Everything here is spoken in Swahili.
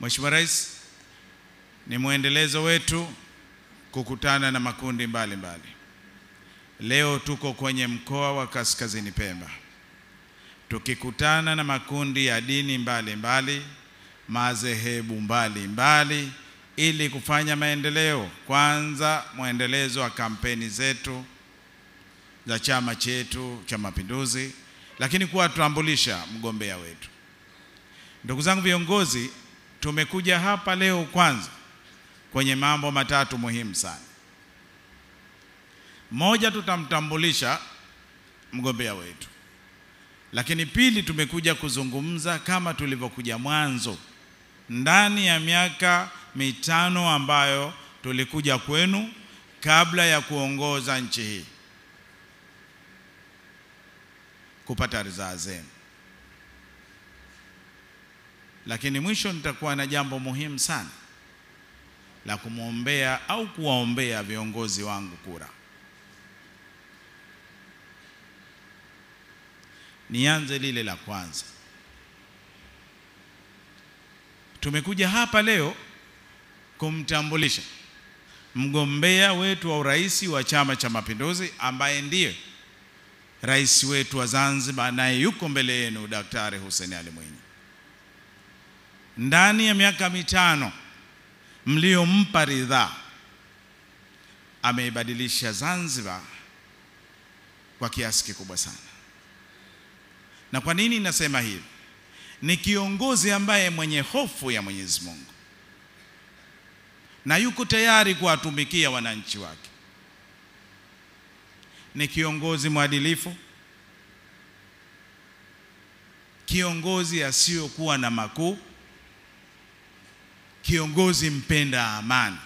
Mheshimiwa Rais, ni mwendelezo wetu kukutana na makundi mbalimbali. Leo tuko kwenye mkoa wa Kaskazini Pemba, tukikutana na makundi ya dini mbalimbali, madhehebu mbalimbali, ili kufanya maendeleo. Kwanza, mwendelezo wa kampeni zetu za chama chetu cha Mapinduzi, lakini kuwatambulisha mgombea wetu. Ndugu zangu viongozi, tumekuja hapa leo kwanza kwenye mambo matatu muhimu sana. Moja, tutamtambulisha mgombea wetu. Lakini pili, tumekuja kuzungumza kama tulivyokuja mwanzo, ndani ya miaka 5 ambayo tulikuja kwenu kabla ya kuongoza nchi hii, kupata ridhaa zenu. Lakini mwisho nitakuwa na jambo muhimu sana la kumuombea au kuwaombea viongozi wangu kura. Nianze lile la kwanza. Tumekuja hapa leo kumtambulisha mgombea wetu wa urais wa Chama cha Mapinduzi, ambaye ndiye rais wetu wa Zanzibar, naye yuko mbele yenu, Daktari Hussein Ali Mwinyi. Ndani ya miaka 5 mliompa ridhaa, ameibadilisha Zanzibar kwa kiasi kikubwa sana. Na kwa nini nasema hivi? Ni kiongozi ambaye mwenye hofu ya Mwenyezi Mungu na yuko tayari kuwatumikia wananchi wake. Ni kiongozi mwadilifu, kiongozi asiyokuwa na makuu, kiongozi mpenda amani.